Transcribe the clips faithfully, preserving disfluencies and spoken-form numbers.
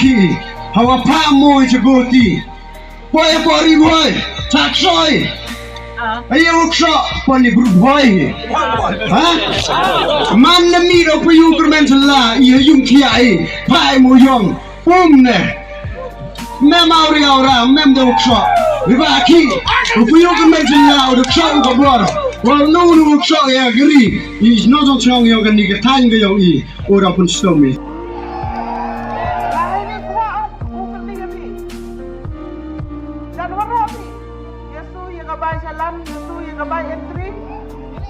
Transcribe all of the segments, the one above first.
khih. Hawa pha mo i cha go ti. Poi poi ri boi. Cha ksoi. Ayo ksok pon i bru boi. Ha? Man na mi ro payu kermen sela i yung khia i. Pha mo yong. Um ne. Mem auri aura mem de ksok. Riba ki. Payu kermen sela u de ksok u ka bor. Wa nu nu ksok ya gri. I no jong chong yong kan ni ka tang ga yong i. Ora pun stomi. Lahini kwah u kyrteng ïa phi. Jan waroh phi. Ïa su ïa ka bai shalan, ïa su ïa ka bai entry.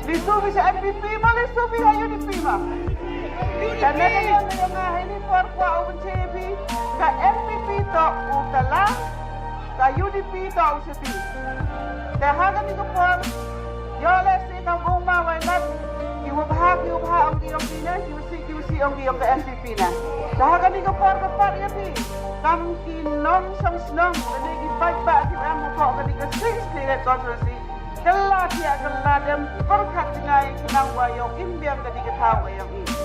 Li su phi sha N P P, ma li su phi ha U D P ma. Ka ne ka ne ka ne nga hini por kwah u pynche ïa phi. Ka N P P to u tala. Ka U D P to u seti. Te ha kani ka por. Ïoh lehse ka bung ma wai lat. Ki wa bha ki wa bha ong ki ong ki ne, ki wa sih ki wa sih ong ki ong ka N P P na. Te ha kani ka por ka pat ïa phi. Kam ki nongshong shnong, kane ki paidbah ki wa em hapoh kani ka Sixth State Constituency. Kylla thiah kylla dem pyrkhat jngai khnang wa ïoh im biang kani ka thaw wa ïoh im.